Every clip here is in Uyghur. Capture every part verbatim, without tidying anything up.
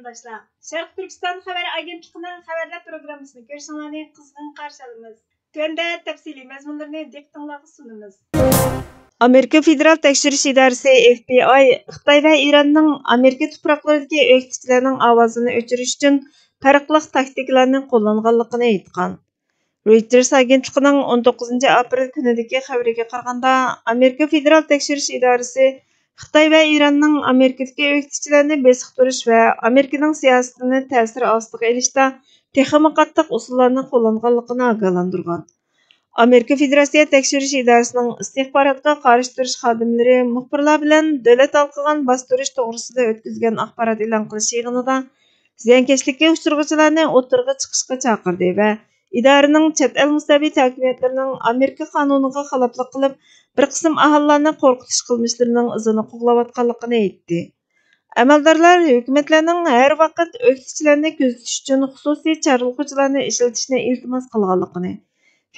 قېرىنداشلار، شەرقىي تۈركىستان خەۋەر ئاگېنتلىقىنىڭ خەۋەرلەر پروگراممىسىنى كۆرۈشۈڭلارنى قىزغىن قارشى ئالىمىز. تۆۋەندە تەپسىلىي مەزمۇنلىرىنى دىققىتىڭلارغا سۇنىمىز. ئامېرىكا فېدېرال تەكشۈرۈش ئىدارىسى، ئېف بى ئاي، خىتاي ۋە ئىراننىڭ ئامېرىكا تۇپراقلىرىدىكى ئۆكتىچىلەرنىڭ ئاۋازىنى ئۆچۈرۈش ئۈچۈن پەرقلىق تاكتىكىلارنى قوللانغانلىقىنى ئېيتقان. رويتېرس ئاگېنتلىقىنىڭ ئون توققۇزىنچى ئاپرېل كۈنىدىكى خەۋىرىگە قارىغاندا، ئامېرىكا فېدېرال تەكشۈرۈش ئىدارىسى خىتاي ۋە ئىراننىڭ ئامېرىكىدىكى ئۆكتىچىلەرنى بېسىقتۇرۇش ۋە ئامېرىكىنىڭ سىياسىتىنى تەسىر ئاستىغا ئېلىشتا تېخىمۇ قاتتىق ئۇسۇللارنى قوللانغانلىقىنى ئاگاھلاندۇرغان. ئامېرىكا فېدېراتسىيە تەكشۈرۈش ئىدارىسىنىڭ ئىستىخباراتقا قارشى تۇرۇش خادىملىرى مۇخبىرلار بىلەن دۆلەت ھالقىغان باستۇرۇش توغرىسىدا ئۆتكۈزگەن ئاخبارات ئېلان قىلىش يىغىنىدا زىيانكەشلىككە ئۇچرىغۇچىلارنى ئوتتۇرىغا چىقىشقا چاقىردى ۋە ئىدارىنىڭ چەت ئەل مۇستەبىت ھاكىمىيەتلىرىنىڭ ئامېرىكا قانۇنىغا خىلاپلىق قىلىپ، بىر قىسىم ئاھالىلەرنى قورقۇتۇش قىلمىشلىرىنىڭ ئىزىنى قوغلاۋاتقانلىقىنى ئېيتتى. ئەمەلدارلار ھۆكۈمەتلەرنىڭ ھەر ۋاقىت ئۆكتىچىلەرنى كۆزىتىش ئۈچۈن خۇسۇسىي چارلىغۇچىلارنى ئىشلىتىشنى ئىلتىماس قىلغانلىقىنى،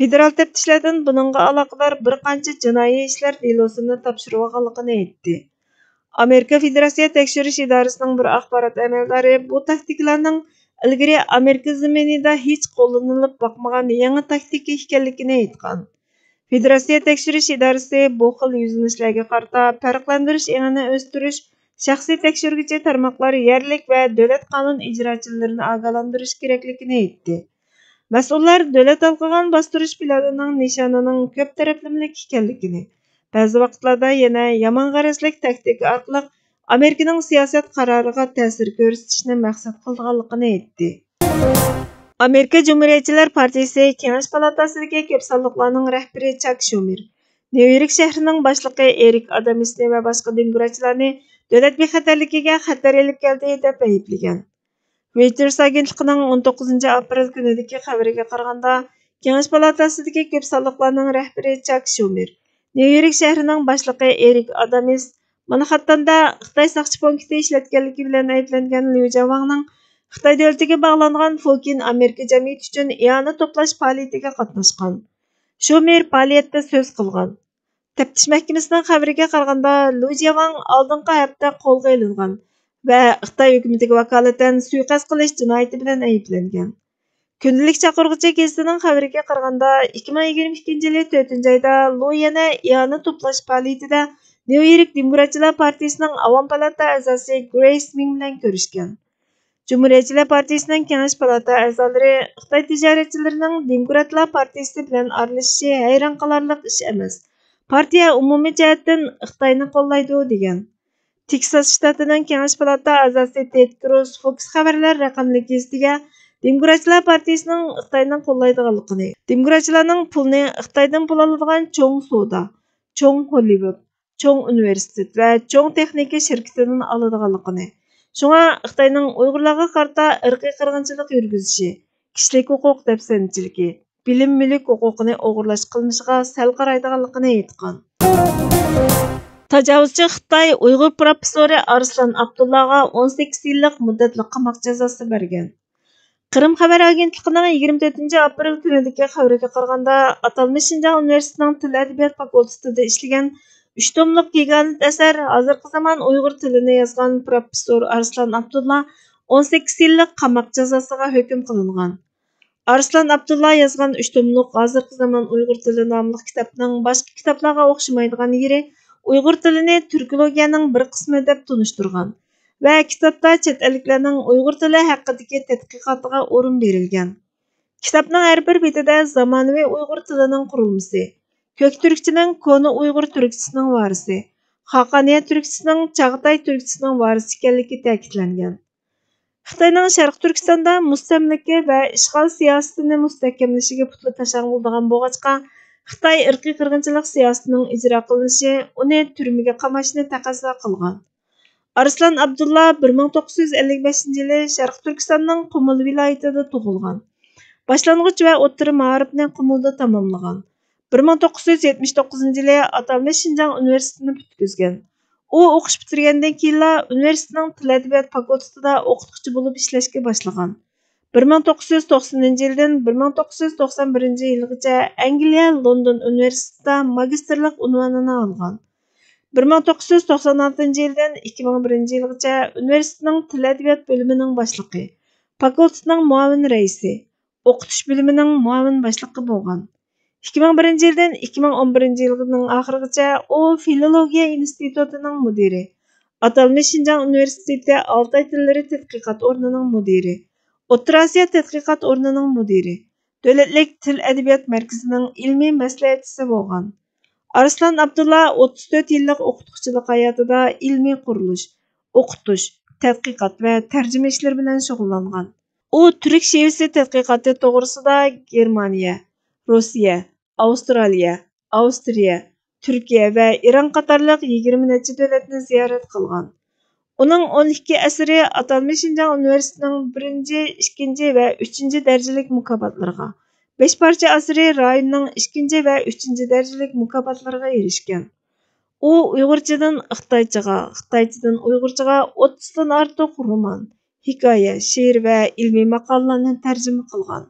فېدېرال تەپتىشلەردىن بۇنىڭغا ئالاقىدار بىر قانچە جىنايى ئىشلار دېلوسىنى تاپشۇرۇۋالغانلىقىنى ئېيتتى. ئامېرىكا فېدېراتسىيە تەكشۈرۈش ئىدارىسىنىڭ بىر ئاخبارات ئەمەلدارى بۇ تاكتىكىلارنىڭ ئىلگىرى ئامېرىكا زېمىنىدا ھېچ قوللىنىلىپ باقمىغان يېڭى تاكتىكا ئىكەنلىكىنى ئېيتقان. فېدېراتسىيە تەكشۈرۈش ئىدارىسى بۇ خىل يۈزلىنىشلەرگە قارىتا پەرقلەندۈرۈش ئېڭىنى ئۆستۈرۈش، شەخسىي تەكشۈرگۈچى تارماقلار يەرلىك ۋە دۆلەت قانۇن ئىجراچىلىرىنى ئاگاھلاندۇرۇش كېرەكلىكىنى ئېيتتى. مەسئۇللار دۆلەت ھالقىغان باستۇرۇش پىلانىنىڭ نىشانىنىڭ كۆپ تەرەپلىمىلىك ئىكەنلىكىنى، بەزى ۋاقىتلاردا يەنە يامان غەرەزلىك تاكتىكا ئارقىلىق ئامېرىكىنىڭ سىياسەت قارارىغا تەسىر كۆرسىتىشنى مەقسەت قىلىدىغانلىقىنى ئېيتتى. ئامېرىكا جۇمھۇرىيەتچىلەر پارتىيىسى كېڭەش پالاتاسىدىكى كۆپ سانلىقلارنىڭ رەھبىرى چاك شۇمېر نيۇ يورك شەھىرىنىڭ باشلىقى ئېرىك ئادامسنى ۋە باشقا دېموكراتچىلارنى دۆلەت بىخەتەرلىكىگە خەتەر ئېلىپ كەلدى دەپ ئەيىبلىگەن. رويتېرس ئاگېنتلىقىنىڭ ئون توققۇزىنچى ئاپرېل كۈنىدىكى خەۋىرىگە قارىغاندا، كېڭەش پالاتاسىدىكى كۆپ سانلىقلارنىڭ رەھبىرى چاك شۇمېر نيۇ يورك شەھىرىنىڭ باشلىقى ئېرىك ئادامس مانخەتتەندە خىتاي ساقچى پونكىتى ئىشلەتكەنلىكى بىلەن ئەيىبلەنگەن ليۇ جياۋاڭنىڭ خىتاي دۆلىتىگە باغلانغان فوكىن ئامېرىكا جەمئىيىتى ئۈچۈن ئىئانە توپلاش پائالىيىتىگە قاتناشقان. شۇمېر پائالىيەتتە سۆز قىلغان. تەپتىش مەھكىمىسىنىڭ خەۋىرىگە قارىغاندا، ليۇ جياۋاڭ ئالدىنقى ھەپتە قولغا ئېلىنغان ۋە خىتاي ھۆكۈمىتىگە ۋاكالىتەن سۇيىقەست قىلىش جىنايىتى بىلەن ئەيىبلەنگەن. كۈندىلىك چاقىرغۇچى گېزىتىنىڭ خەۋىرىگە قارىغاندا، ئىككى مىڭ يىگىرمە ئىككىنچى يىلى تۆتىنچى ئايدا لۇ يەنە ئىئانە توپلاش پائالىيىتىدە نيۇ يورك دېموكراتچىلار پارتىيىسىنىڭ ئاۋام پالاتا ئەزاسى گرېيس مىڭ بىلەن كۆرۈشكەن. جۇمھۇرىيەتچىلەر پارتىيىسىنىڭ كېڭەش پالاتا ئەزالىرى خىتاي تىجارەتچىلىرىنىڭ دېموكراتلار پارتىيىسى بىلەن ئارىلىشىشى ھەيران قالارلىق ئىش ئەمەس. پارتىيە ئومۇمىي جەھەتتىن خىتاينى قوللايدۇ، دېگەن. تېكساس شتاتىنىڭ كېڭەش پالاتا ئەزاسى تېد كروز فوكس خەۋەرلەر رەقەملىك گېزىتىگە دېموكراتچىلار پارتىيىسىنىڭ خىتاينى قوللايدىغانلىقىنى، دېموكراتچىلارنىڭ پۇلنى خىتايدىن پۇل ئالىدىغان چوڭ سودا، چوڭ ھوللىۋۇد، چوڭ ئۇنىۋېرسىتېت ۋە چوڭ تېخنىكا شىركىتىدىن ئالىدىغانلىقىنى، شۇڭا خىتاينىڭ ئۇيغۇرلارغا قارىتا ئىرقىي قىرغىنچىلىق يۈرگۈزۈشى، كىشىلىك ھوقۇق دەپسەندىچىلىكى، بىلىم مۈلۈك ھوقۇقىنى ئوغرىلاش قىلمىشىغا سەل قارايدىغانلىقىنى ئېيتقان. تاجاۋۇزچى خىتاي ئۇيغۇر پروفېسسورى ئارسلان ئابدۇللاغا ئون سەككىز يىللىق مۇددەتلىك قاماق جازاسى بەرگەن. قىرىم خەۋەر ئاگېنتلىقىنىڭ يىگىرمە تۆتىنچى ئاپرېل كۈنىدىكى خەۋىرىگە قارىغاندا، ئاتالمىش شىنجاڭ ئۇنىۋېرسىتېتىنىڭ تىل ئەدەبىيات فاكۇلتېتىدا ئىشلىگەن ئۈچ توملۇق يېگانە ئەسەر، ھازىرقى زامان ئۇيغۇر تىلىنى يازغان پروفېسسور ئارسلان ئابدۇللا ئون سەككىز يىللىق قاماق جازاسىغا ھۆكۈم قىلىنغان. ئارسلان ئابدۇللا يازغان ئۈچ توملۇق ھازىرقى زامان ئۇيغۇر تىلى ناملىق كىتابنىڭ باشقا كىتابلارغا ئوخشىمايدىغان يېرى، ئۇيغۇر تىلىنى تۈركولوگىيەنىڭ بىر قىسمى دەپ تونۇشتۇرغان ۋە كىتابتا چەت ئەللىكلەرنىڭ ئۇيغۇر تىلى ھەققىدىكى تەتقىقاتىغا ئورۇن بېرىلگەن. كىتابنىڭ ھەر بىر بېتىدە زامانىۋى ئۇيغۇر تىلىنىڭ قۇرۇلمىسى، كۆك تۈركچىنىڭ كونا ئۇيغۇر تۈركچىسىنىڭ ۋارىسى، خاقانىيە تۈركچىسىنىڭ چاغاتاي تۈركچىسىنىڭ ۋارىسى ئىكەنلىكى تەكىتلەنگەن. خىتاينىڭ شەرقىي تۈركىستاندا مۇستەملىكە ۋە ئىشغال سىياسىتىنى مۇستەھكەملىشىگە پۇتى تاشاڭ بولىدىغان بولغاچقا، خىتاي ئىرقىي قىرغىنچىلىق سىياسىتىنىڭ ئىجرا قىلىنىشى ئۇنى تۈرمىگە قاماشنى تەقەززا قىلغان. ئارسلان ئابدۇللا بىر مىڭ توققۇز يۈز ئەللىك بەشىنچى يىلى شەرقىي تۈركىستاننىڭ قۇمۇل ۋىلايىتىدا تۇغۇلغان. باشلانغۇچ ۋە ئوتتۇرا مائارىپنى قۇمۇلدا تاماملىغان. بىر مىڭ توققۇز يۈز يەتمىش توققۇزىنچى يىلى ئاتالمىش شىنجاڭ ئۇنىۋېرسىتېتىنى پۈتكۈزگەن. ئۇ ئوقۇش پۈتتۈرگەندىن كېيىنلا ئۇنىۋېرسىتېتنىڭ تىل ئەدەبىيات فاكۇلتېتىدا ئوقۇتقۇچى بولۇپ ئىشلەشكە باشلىغان. بىر مىڭ توققۇز يۈز توقسىنىنچى يىلدىن بىر مىڭ توققۇز يۈز توقسان بىرىنچى يىلغىچە ئەنگلىيە لوندون ئۇنىۋېرسىتېتىدا ماگىستىرلىق ئۇنۋانىنى ئالغان. بىر مىڭ توققۇز يۈز توقسان ئالتىنچى يىلدىن ئىككى مىڭ بىرىنچى يىلغىچە ئۇنىۋېرسىتېتنىڭ تىل ئەدەبىيات بۆلۈمىنىڭ باشلىقى، فاكۇلتېتنىڭ مۇئاۋىن رەئىسى، ئوقۇتۇش بۆلۈمىنىڭ مۇئاۋىن باشلىقى بولغان. ئىككى مىڭ بىرىنچى يىلدىن ئىككى مىڭ ئون بىرىنچى يىلنىڭ ئاخىرىغىچە ئۇ فىلولوگىيە ئىنستىتۇتىنىڭ مۇدىرى، ئاتالمىش شىنجاڭ ئۇنىۋېرسىتېتى ئالتاي تىللىرى تەتقىقات ئورنىنىڭ مۇدىرى، ئوتتۇرا ئاسىيا تەتقىقات ئورنىنىڭ مۇدىرى، دۆلەتلىك تىل ئەدەبىيات مەركىزىنىڭ ئىلمىي مەسلىھەتچىسى بولغان. ئارسلان ئابدۇللا ئوتتۇز تۆت يىللىق ئوقۇتقۇچىلىق ھاياتىدا ئىلمىي قۇرۇلۇش، ئوقۇتۇش، تەتقىقات ۋە تەرجىمە ئىشلىرى بىلەن شۇغۇللانغان. ئۇ تۈرك شىۋىسى تەتقىقاتى توغرىسىدا گېرمانىيە، روسىيە، ئاۋسترالىيە، ئاۋسترىيە، تۈركىيە ۋە ئىران قاتارلىق يىگىرمە نەچچە دۆلەتنى زىيارەت قىلغان. ئۇنىڭ ئون ئىككى ئەسىرى ئاتالمىش شىنجاڭ ئۇنىۋېرسىتېتىنىڭ بىرىنچى، ئىككىنچى ۋە ئۈچىنچى دەرىجىلىك مۇكاپاتلىرىغا، بەش پارچە ئەسىرى رايوننىڭ ئىككىنچى ۋە ئۈچىنچى دەرىجىلىك مۇكاپاتلىرىغا ئېرىشكەن. ئۇ ئۇيغۇرچىدىن خىتايچىغا، خىتايچىدىن ئۇيغۇرچىغا ئوتتۇزدىن ئارتۇق رومان، ھېكايە، شېئىر ۋە ئىلمىي ماقالىلەرنى تەرجىمە قىلغان.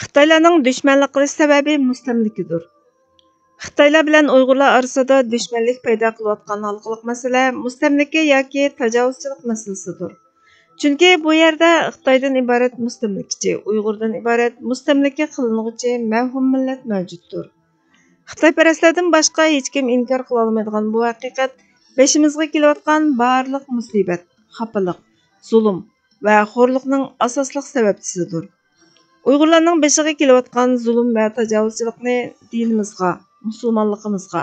خىتايلارنىڭ دۈشمەنلىك قىلىش سەۋەبى مۇستەملىكىدۇر. خىتايلار بىلەن ئۇيغۇرلار ئارىسىدا دۈشمەنلىك پەيدا قىلىۋاتقان ھالقىلىق مەسىلە مۇستەملىكە ياكى تاجاۋۇزچىلىق مەسىلىسىدۇر. چۈنكى بۇ يەردە خىتايدىن ئىبارەت مۇستەملىكىچى، ئۇيغۇردىن ئىبارەت مۇستەملىكە قىلىنغۇچى مەۋھۇم مىللەت مەۋجۇتتۇر. خىتايپەرەسلەردىن باشقا ھېچكىم ئىنكار قىلالمايدىغان بۇ ھەقىقەت بېشىمىزغا كېلىۋاتقان بارلىق مۇسىبەت، خاپىلىق، زۇلۇم ۋە خورلۇقنىڭ ئاساسلىق سەۋەبچىسىدۇر. ئۇيغۇرلارنىڭ بېشىغا كېلىۋاتقان زۇلۇم ۋە تاجاۋۇزچىلىقنى دىنىمىزغا، مۇسۇلمانلىقىمىزغا،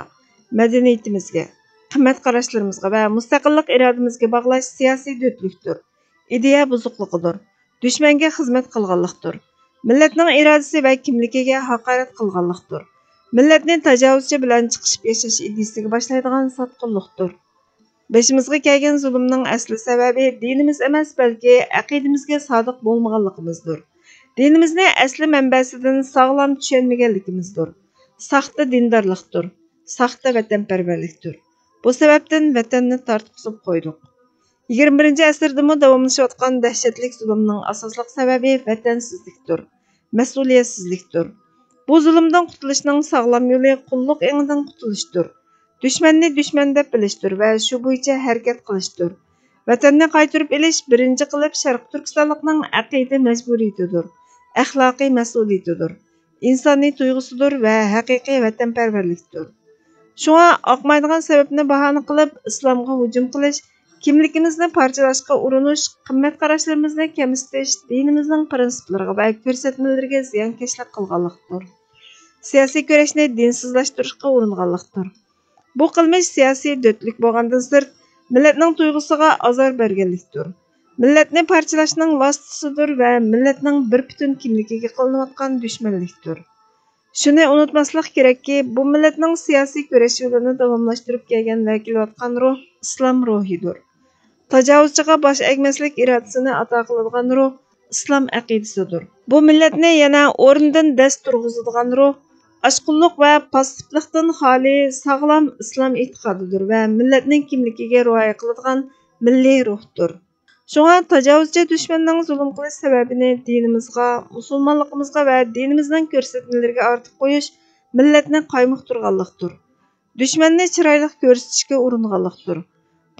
مەدەنىيىتىمىزگە، قىممەت قاراشلىرىمىزغا ۋە مۇستەقىللىق ئىرادىمىزگە باغلاش سىياسىي دۆتلۈكتۇر، ئىدىيە بۇزۇقلۇقىدۇر، دۈشمەنگە خىزمەت قىلغانلىقتۇر، مىللەتنىڭ ئىرادىسى ۋە كىملىكىگە ھاقارەت قىلغانلىقتۇر، مىللەتنى تاجاۋۇزچى بىلەن چىقىشىپ ياشاش ئىدىيىسىگە باشلايدىغان ساتقۇنلۇقتۇر. بېشىمىزغا كەلگەن زۇلۇمنىڭ ئەسلى سەۋەبى دىنىمىز ئەمەس، بەلكى ئەقىدىمىزگە سادىق بولمىغانلىقىمىزدۇر. دىنىمىزنى ئەسلى مەنبەسىدىن ساغلام چۈشەنمىگەنلىكىمىزدۇر. ساختا دىندارلىقتۇر، ساختا ۋەتەنپەرۋەرلىكتۇر. بۇ سەۋەبتىن ۋەتەننى تارتقۇزۇپ قويدۇق. يىگىرمە بىرىنچى ئەسىردىمۇ داۋاملىشىۋاتقان دەھشەتلىك زۇلۇمنىڭ ئاساسلىق سەۋەبى ۋەتەنسىزلىكتۇر، مەسئۇلىيەتسىزلىكتۇر. بۇ زۇلۇمدىن قۇتۇلۇشنىڭ ساغلام يولى قۇللۇق ئېڭىدىن قۇتۇلۇشتۇر. دۈشمەننى دۈشمەن دەپ بىلىشتۇر ۋە شۇ بويىچە ھەرىكەت قىلىشتۇر. ۋەتەننى قايتۇرۇپ ئېلىش بىرىنچى قىلىپ شەرقىي تۈركىستانلىقنىڭ ئەقىدە مەجبۇرىيىتىدۇر، ئەخلاقىي مەسئۇلىيىتىدۇر، ئىنسانىي تۇيغۇسىدۇر ۋە ھەقىقىي ۋەتەنپەرۋەرلىكتۇر. شۇڭا ئاقمايدىغان سەۋەبنى باھانە قىلىپ ئىسلامغا ھۇجۇم قىلىش، كىملىكىمىزنى پارچىلاشقا ئۇرۇنۇش، قىممەت قاراشلىرىمىزنى كەمسىتىش، دىنىمىزنىڭ پىرىنسىپلىرىغا ۋە كۆرسەتمىلىرىگە زىيانكەشلىك قىلغانلىقتۇر. سىياسىي كۈرەشنى دىنسىزلاشتۇرۇشقا ئۇرۇنغانلىقتۇر. بۇ قىلمىش سىياسىي دۆتلۈك بولغاندىن سىرت، مىللەتنىڭ تۇيغۇسىغا ئازار بەرگەنلىكتۇر. مىللەتنى پارچىلاشنىڭ ۋاسىتىسىدۇر ۋە مىللەتنىڭ بىر پۈتۈن كىملىكىگە قىلىنىۋاتقان دۈشمەنلىكتۇر. شۇنى ئۇنتۇماسلىق كېرەككى، بۇ مىللەتنىڭ سىياسىي كۈرەش يولىنى داۋاملاشتۇرۇپ كەلگەن ۋە كېلىۋاتقان روھ ئىسلام روھىدۇر. تاجاۋۇزچىغا باش ئەگمەسلىك ئىرادىسىنى ئاتا قىلىدىغان روھ ئىسلام ئەقىدىسىدۇر. بۇ مىللەتنى يەنە ئورنىدىن دەس تۇرغۇزىدىغان روھ ئاشقۇنلۇق ۋە پاسسىپلىقتىن خالىي ساغلام ئىسلام ئېتىقادىدۇر ۋە مىللەتنىڭ كىملىكىگە رىئايە قىلىدىغان مىللىي روھتۇر. شۇڭا تاجاۋۇزچى دۈشمەننىڭ زۇلۇم قىلىش سەۋەبىنى دىنىمىزغا، مۇسۇلمانلىقىمىزغا ۋە دىنىمىزنىڭ كۆرسەتمىلىرىگە ئارتىپ قويۇش مىللەتنى قايمۇقتۇرغانلىقتۇر. دۈشمەننى چىرايلىق كۆرسىتىشكە ئۇرۇنغانلىقتۇر.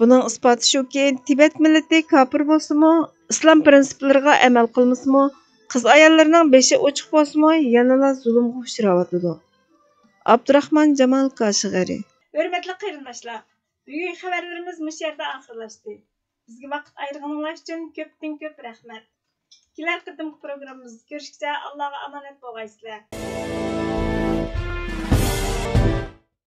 بۇنىڭ ئىسپاتى شۇكى، تىبەت مىللىتى كاپىر بولسىمۇ، ئىسلام پىرىنسىپلىرىغا ئەمەل قىلمىسىمۇ، قىز-ئاياللىرىنىڭ بېشى ئوچۇق بولسىمۇ، يەنىلا زۇلۇمغا ئۇچراۋاتىدۇ. ئابدۇراخمان جامال كاشغەرى. ھۆرمەتلىك قېرىنداشلار، بۈگۈنكى خەۋەرلىرىمىز مۇشۇ يەردە ئاخىرلاشتى. بىزگە ۋاقىت ئايرىغىنىڭلار ئۈچۈن كۆپتىن كۆپ رەھمەت. كېلەر قېتىمقى پروگراممىمىزدا كۆرۈشكىچە ئاللاغا ئامانەت بولغايسىلەر.